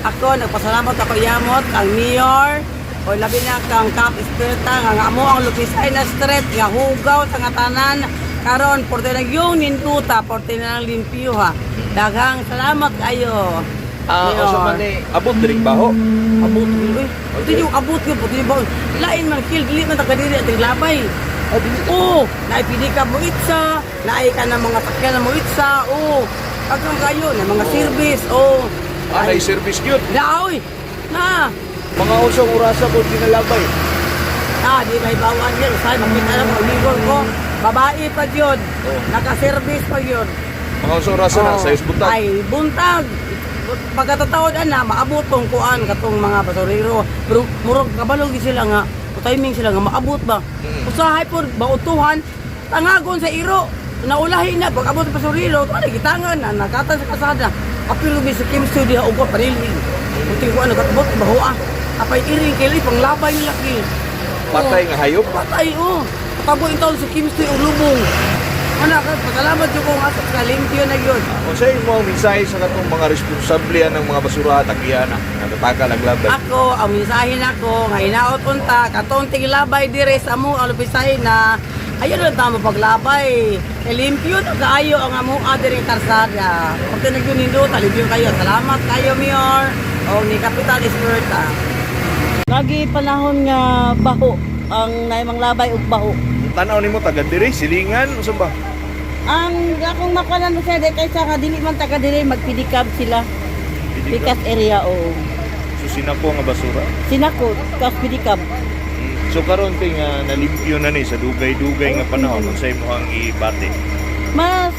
Ako, nagpasalamat ako yamot ang mayor o labi na kang Kap Espirita nga nga amo ang Lopezaina Street nga hugaw sa nga tanan karon, porte na yung ninduta, porte na lang limpyo ha. Daghang salamat kayo. Ah, Mayor. unsa man ni abot diri baho? Abot yun, uy. Puti yung abot yun, puti yung baho. Lain man, kill, dili man taga diri at labay. Ah, dili. Oo, naipili ka mo itsa, naay ka ng mga sakyan na mo itsa, oo. Pagkang kayo, na mga service, oo. Ah, nay service gyud. Na, oy! Na! Mga unsang orasa po ginalabay? Ah, di may bawaan yun. Usahay, makita lang mga amigo ko. Babae pa yun. Oo. Naka-service pa yun. Mga unsang orasa na Oo. sa buntag. Ay, buntag. Pagkatataod na, maabot tong kuan katong mga basurero. Pero murag kabalo gyud sila nga, timing sila nga maabot ba. Usahay po bautuhan, tangagon sa iro. Naulahi na pag abot sa basurero, tuwa gitangan na nakatan sa kasada. Apil mi sa Kim Studio ug parilhin. Buti ko ano katbot bahoa. Apay iring kay panglabay nila kil. Patay nga hayop. Patay oh. Patabo in taon sa Kim Studio og lubong. Ana ka pasalamat jud ko nga sa limpyo na gyud. Unsa imo ang mensahe sa katong mga responsable ng mga basura at agiana nagataka naglabay? Ako, ang mensahe nako nga hinaot unta katong tiglabay dire sa amo ang Lopezaina na ayo lang tamo paglabay. Kay limpyo na kaayo ang amo diri karsada. Pag nagyun nindot, limpyo kayo. Salamat kayo, Mayor. O ni Kapitan Esperta. Lagi panahon nga baho ang naimang labay ug baho. Tanaw nimo taga diri silingan unsa ba? Ang akong makuha na sa kaysa nga dili man taga diri, magpidikab sila. Pikas area o So sinako nga basura. Sinako kas pidikab. So karon te nga nalimpyo na ni sa dugay-dugay nga panahon, unsa imo ang ibati? Mas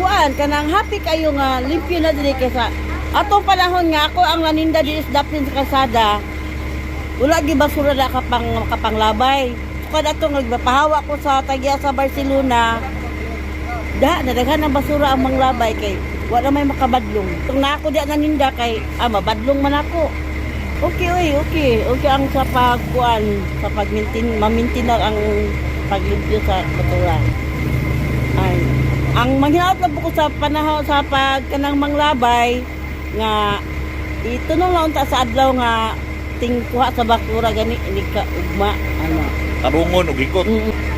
kuan kanang happy kayo nga limpyo na diri kaysa atong panahon nga ako ang naninda diri sa daplin sa kalsada. Wala gi basura na kapang kapanglabay. Kad ato nga gipahawa ko sa tagya sa Barcelona. Da nadaghan ang basura ang manglabay kay wala may makabadlong. Kung na ako di naninda kay mabadlong man ako. Okay oy, okay. Okay ang sa pagkuan, sa pag-maintain, ma-maintain na ang paglimpyo sa basura. Ay, ang manghinaot lang po ko sa panahon sa pag kanang manglabay nga itunong lang unta sa adlaw nga tingkuha sa bakura gani ini ka ugma ano. Tarungon ug ikot.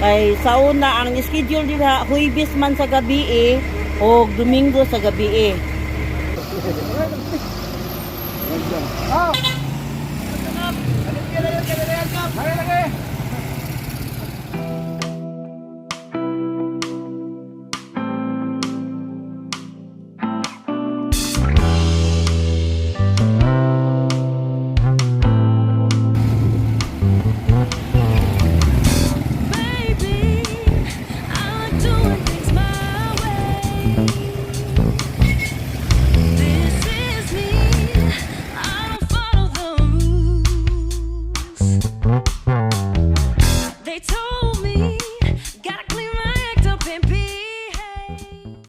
Kay sa una ang schedule nila Huwebes man sa gabi eh, o Domingo sa gabi eh.